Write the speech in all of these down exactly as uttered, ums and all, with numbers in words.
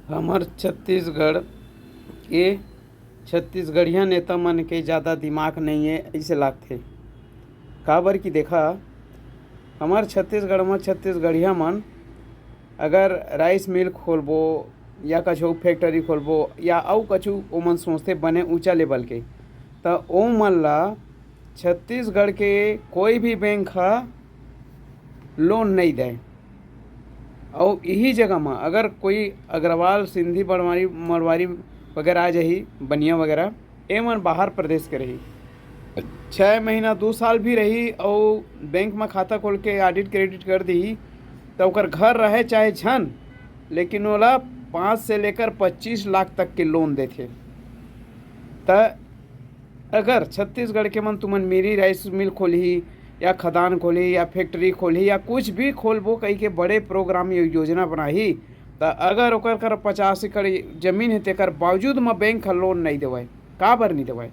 हमर छत्तीसगढ़ के छत्तीसगढ़िया नेता मन के ज़्यादा दिमाग नइ हे, अइसे लागथे। काबर कि देखा, हमर छत्तीसगढ़ म छत्तीसगढ़िया मन अगर राइस मिल खोलबो या कछु फैक्ट्री खोलबो या अउ कछु ओमन सोचथे बने ऊंचा लेवल के, त ओमन ला छत्तीसगढ़ के कोई भी बैंक ह लोन नइ दे। अउ इही जगह म अगर कोई अग्रवाल, सिंधी, बड़वारी, मरवारी वगैरह आ जाही, बनिया वगैरह, ए मन बाहर प्रदेश के रही, छः महीना, दो साल भी रही अउ बैंक म खाता खोल के ऑडिट क्रेडिट कर दिही, त ओकर घर रहे चाहे झन, लेकिन ओला पाँच से लेकर पच्चीस लाख तक के लोन देथे। त अगर छत्तीसगढ़ के मन तुमन मिनी राइस मिल खोलही या खदान खोलही या फैक्ट्री खोलही या कुछ भी खोलबो कही के बड़े प्रोग्राम यो-, योजना बनाही, त अगर ओकर कर पचास एकड़ जमीन हे, तेकर बावजूद म बैंक ह लोन नइ देवय। काबर नइ देवय?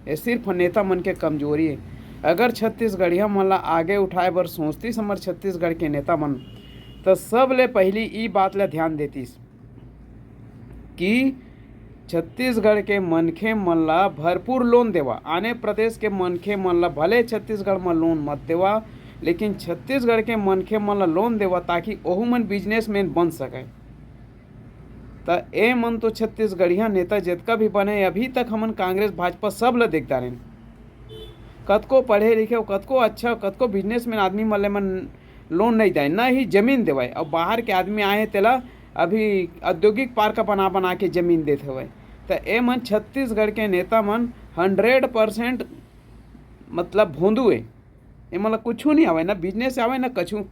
ये सिर्फ नेता मन के कमजोरी हे। अगर छत्तीसगढ़िया मन ला आगे उठाए बर सोचतीस हमर छत्तीसगढ़ के नेता मन, त सबले पहिली ई बात ला ध्यान देतीस कि छत्तीसगढ़ के मनखे मन ला भरपूर लोन देवा। आने प्रदेश के मनखे मन ला भले छत्तीसगढ़ म लोन मत देवा, लेकिन छत्तीसगढ़ के मनखे मन ला लोन देवा, ताकि ओहू मन बिजनेसमैन बन सकय। त ए मन तो छत्तीसगढ़िया नेता जेतका भी बने, अभी तक हमन कांग्रेस भाजपा सब ल देख डारेन। कतको पढ़े लिखे अउ कतको अच्छा, कतको बिजनेसमैन आदमी मन ले मन लोन नइ देय, न ही जमीन देवय। अउ बाहर के आदमी आए हे, तेला अभी औद्योगिक पार्क बना बना के जमीन देत हवय। त ए मन छत्तीसगढ़ के नेता मन हंड्रेड परसेंट मतलब भोंदू ए। एमन ला कुछू नइ आवय, न बिजनेस आवय, न कछू।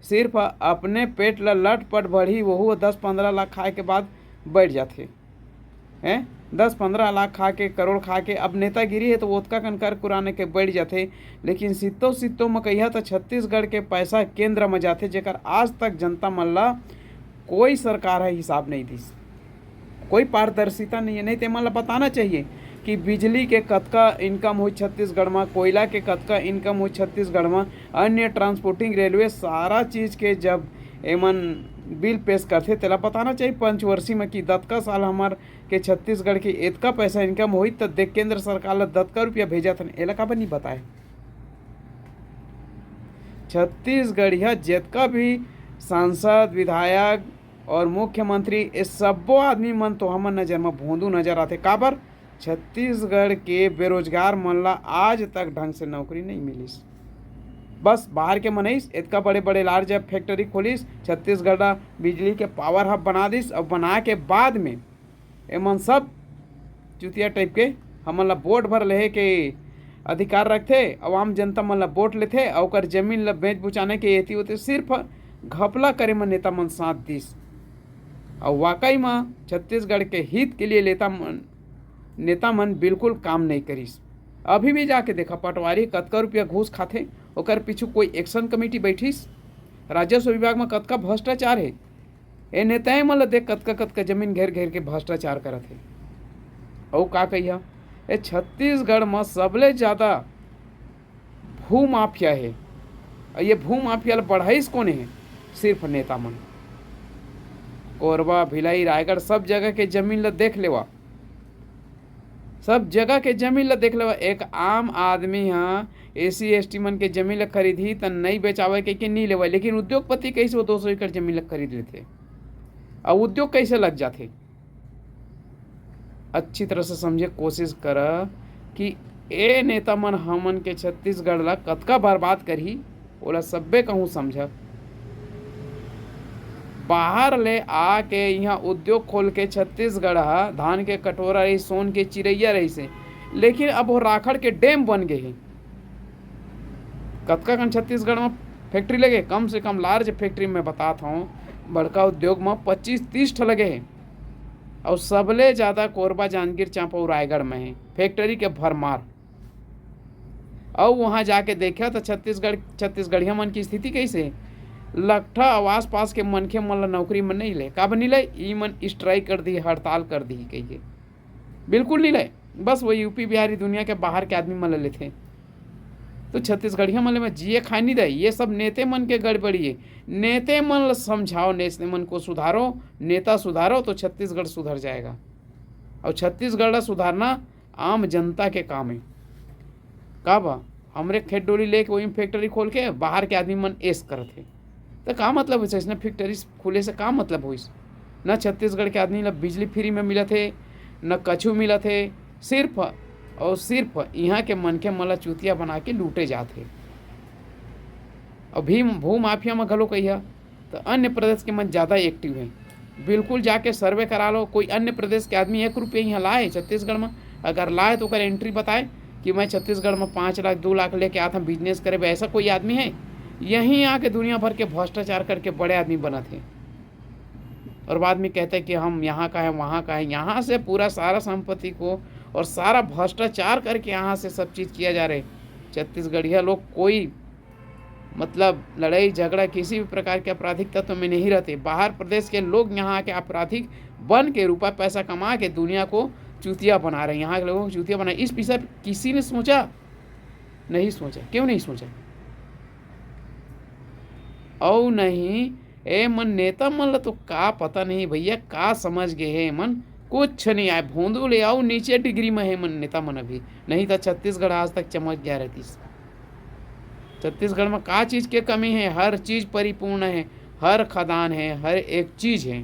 सिर्फ अपने पेट ला लटपट भरही, वहू दस पंद्रह लाख खाए के बाद बैठ जाथे। हैं, दस पंद्रह लाख खा के, करोड़ खा के, अब नेतागिरी हे तो ओतका कन कर कुराने के बैठ जाथे। लेकिन सित्तो सित्तो म कहिया त छत्तीसगढ़ के पैसा केंद्र म जाथे, जेकर आज तक जनता मन ला कोई सरकार ह हिसाब नइ दिस, कोई पारदर्शिता नइ हे। नहीं ते मन ला बताना चाहिए कि बिजली के कतका इनकम होई छत्तीसगढ़ म, कोयला के कतका इनकम होई छत्तीसगढ़ म, अन्य ट्रांसपोर्टिंग, रेलवे, सारा चीज के जब एमन बिल पेश करथे, तेला बताना चाहिए पंचवर्षी म कि दतका साल हमर के छत्तीसगढ़ के एतका पैसा इनकम होई, त देख केंद्र सरकार ला दतका रुपया भेजत हन, एला काबर नइ बताए? छत्तीसगढ़िया जेतका भी सांसद, विधायक और मुख्यमंत्री, ये सब्बो आदमी मन तो हमर नजर म भोंदू नजर आथे। काबर? छत्तीसगढ़ के बेरोजगार मन ला आज तक ढंग से नौकरी नइ मिलिस। बस बाहर के मनई एतका बड़े-बड़े लार्ज फैक्ट्री खोलिस, छत्तीसगढ़ ला बिजली के पावर हब बना दिस, अउ बना के बाद में एमन सब चुतिया टाइप के हमन ला वोट भर लेहे के अधिकार रखथे, अउ आम जनता मन ला वोट लेथे, अउ ओकर जमीन ला बेच बुचाने के एती ओती सिर्फ घपला करे म नेता मन साथ दिस। अउ वाकई म छत्तीसगढ़ के हित के लिए नेता मन, नेता मन बिल्कुल काम नइ करिस। अभी भी जाके देखा, पटवारी कतका रुपया घूस खाथे, ओकर पीछू कोई एक्शन कमेटी बैठिस? राजस्व विभाग म कतका भ्रष्टाचार हे? ए नेताए मन ल देख, कतका कतका जमीन घेर घेर के भ्रष्टाचार करत हे। अउ का कहिया, ए छत्तीसगढ़ म सबले ज्यादा भूमाफिया हे। अउ ये भूमाफिया ल बढ़ाइस कोन हे? सिर्फ नेता मन। कोरबा, भिलाई, रायगढ़, सब जगह के जमीन ल देख लेवा, सब जगह के जमीन ल देख लेवा। एक आम आदमी ह एसी एसटी मन के जमीन ल खरीदही त नइ बेचावय कहिके नइ लेवय, लेकिन उद्योगपति कइसे वो दो सौ एकड़ जमीन ल खरीद लेथे, अउ उद्योग कइसे लग जाथे? अच्छी तरह से समझे कोशिश कर कि ए नेता मन हमन के छत्तीसगढ़ ला कतका बर्बाद करही, ओला सब्बे कहूँ समझ। बाहर ले आके इहाँ उद्योग खोल के छत्तीसगढ़ ह धान के कटोरा रहिस, सोन के चिरैया रहिस हे, लेकिन अब वो राखड़ के डैम बन गे हे। कतका कन छत्तीसगढ़ म फैक्ट्री लगे, कम से कम लार्ज फैक्ट्री में बतात हूँ, बड़का उद्योग म पच्चीस तीस ठो लगे हे। अउ सबले ज्यादा कोरबा, जांजगीर चांपा अउ रायगढ़ में हे फैक्ट्री के भरमार। अउ वहाँ जाके देखा त छत्तीसगढ़, छत्तीसगढ़िया मन की स्थिति कइसे हे? लकठा अउ आसपास के मनखे मन ल नौकरी म नइ ले। काबर नइ ले? ई मन स्ट्राइक कर दिही, हड़ताल कर दिही कहिके। बिल्कुल नइ ले। बस वो यूपी बिहारी दुनिया के बाहर के आदमी मन ल लेथे। तो छत्तीसगढ़िया मन ले मैं जिए खाए नहीं दे। ये सब नेते मन के गड़बड़ी है। नेते मन ल समझाओ, नेते मन को सुधारो, नेता सुधारो तो छत्तीसगढ़ सुधर जाएगा। और छत्तीसगढ़ ला सुधारना आम जनता के काम है। का बा, हमरे खेत डोली लेके वही फैक्ट्री खोल के बाहर के आदमी मन ऐश करत हे, तो का मतलब होइस? इसने फैक्ट्री खुले से का मतलब होइस? न छत्तीसगढ़ के आदमी ला बिजली फ्री में मिलत हे, न कछु मिलत हे। सिर्फ और सिर्फ यहाँ के मनखे मन ला चूतिया बना के लूटे जात हे। और भीम भू माफिया में घलो कहिया, तो अन्य प्रदेश के मन ज़्यादा एक्टिव हैं। बिल्कुल जाके सर्वे करा लो। कोई अन्य प्रदेश के आदमी एक रुपये यहाँ लाए छत्तीसगढ़ में, अगर लाए तो ओकर एंट्री बताए कि मैं छत्तीसगढ़ में पाँच लाख, दो लाख लेके आत हूँ बिजनेस करे बर, ऐसा कोई आदमी है? यहीं आके दुनिया भर के भ्रष्टाचार करके बड़े आदमी बनत हैं। और बाद में कहते हैं कि हम यहाँ का है, वहाँ का है। यहाँ से पूरा सारा संपत्ति को और सारा भ्रष्टाचार करके यहाँ से सब चीज़ किया जा रहा है। छत्तीसगढ़िया लोग कोई, मतलब, लड़ाई झगड़ा किसी भी प्रकार के आपराधिक तत्व में नहीं रहते। बाहर प्रदेश के लोग यहाँ के आपराधिक बन के रुपया पैसा कमा के दुनिया को चूतिया बना रहे हैं। यहाँ के लोगों को चूतिया बना, इस विषय पर किसी ने सोचा? नहीं सोचा। क्यों नहीं सोचा? और नहीं, ए मन नेता मन ला तो का पता नहीं भैया, का समझ गए हे मन, कुछ नहीं आए। भोंदू ले आओ, नीचे डिग्री में हे मन नेता मन अभी, नहीं तो छत्तीसगढ़ आज तक चमक गया रहतीस। छत्तीसगढ़ में का चीज़ के कमी है? हर चीज़ परिपूर्ण है, हर खदान है, हर एक चीज़ है।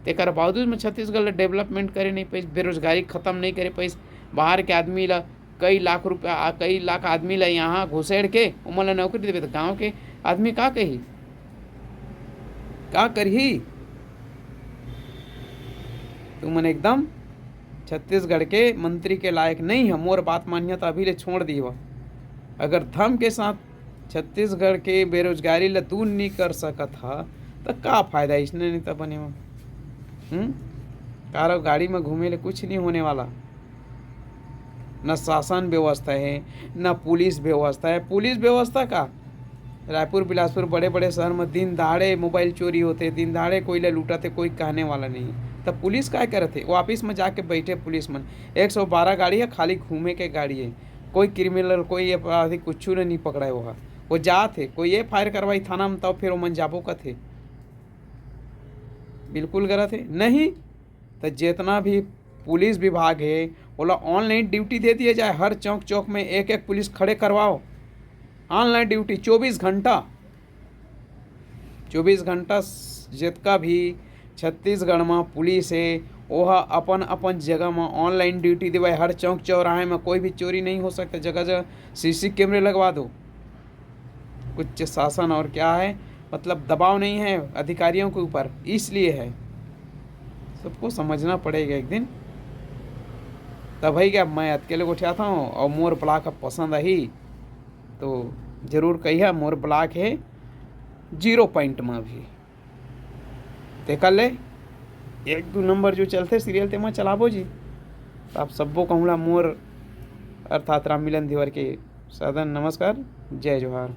तेकर बावजूद में छत्तीसगढ़ ला डेवलपमेंट करे नहीं पाइस, बेरोजगारी खत्म नहीं करे पाइस। बाहर के आदमी ला कई लाख रुपया, आ, कई लाख आदमी ला यहाँ घुसेड़ के ओमन ला नौकरी देवे, तो गाँव के आदमी का कही, का करही? तुमन एकदम छत्तीसगढ़ के मंत्री के लायक नहीं है। मोर बात मानिया तो अभी ले छोड़ दीवा। अगर धम के साथ छत्तीसगढ़ के बेरोजगारी ला दूर नहीं कर सकत हा, तो का फायदा इसने नेता बने में? हम्म? कार और गाड़ी में घूमे ले कुछ नहीं होने वाला। न शासन व्यवस्था है, न पुलिस व्यवस्था है। पुलिस व्यवस्था का, रायपुर, बिलासपुर, बड़े बड़े शहर में दिन दहाड़े मोबाइल चोरी होते, दिन दहाड़े कोई ला लूटते, कोई कहने वाला नहीं। तब पुलिस काय करत है? वो ऑफिस में जाके बैठे पुलिस मन। एक सौ बारह गाड़ी है, खाली घूमे के गाड़ी है। कोई क्रिमिनल, कोई अपराधी कुछ ने नहीं पकड़ा है। वो वो जात है, कोई एफ आई आर करवाई थाना में, तब फिर ओमन जाबो कथे। बिल्कुल गलत है। नहीं तो जितना भी पुलिस विभाग है, ओला ऑनलाइन ड्यूटी दे दिया जाए। हर चौक चौक में एक एक पुलिस खड़े करवाओ, ऑनलाइन ड्यूटी चौबीस घंटा। चौबीस घंटा स-, जितका भी छत्तीसगढ़ में पुलिस है, ओह अपन अपन जगह में ऑनलाइन ड्यूटी देवाए। हर चौक चौराहे में कोई भी चोरी नहीं हो सकता, जगह जगह सी सी कैमरे लगवा दो। कुछ शासन और क्या है, मतलब दबाव नहीं है अधिकारियों के ऊपर, इसलिए है। सबको समझना पड़ेगा एक दिन। तब भाई क्या, मैं अतके ले गोठियात हूँ और मोर ब्लॉग अब पसंद आही तो जरूर कहिया। मोर ब्लॉग है जीरो पॉइंट में भी, तेकर ले एक दू नंबर जो चलते सीरियल, तेमा चलाबो जी। तो आप सबो कहूँला मोर अर्थात राममिलन धीवर के सादर नमस्कार, जय जोहार।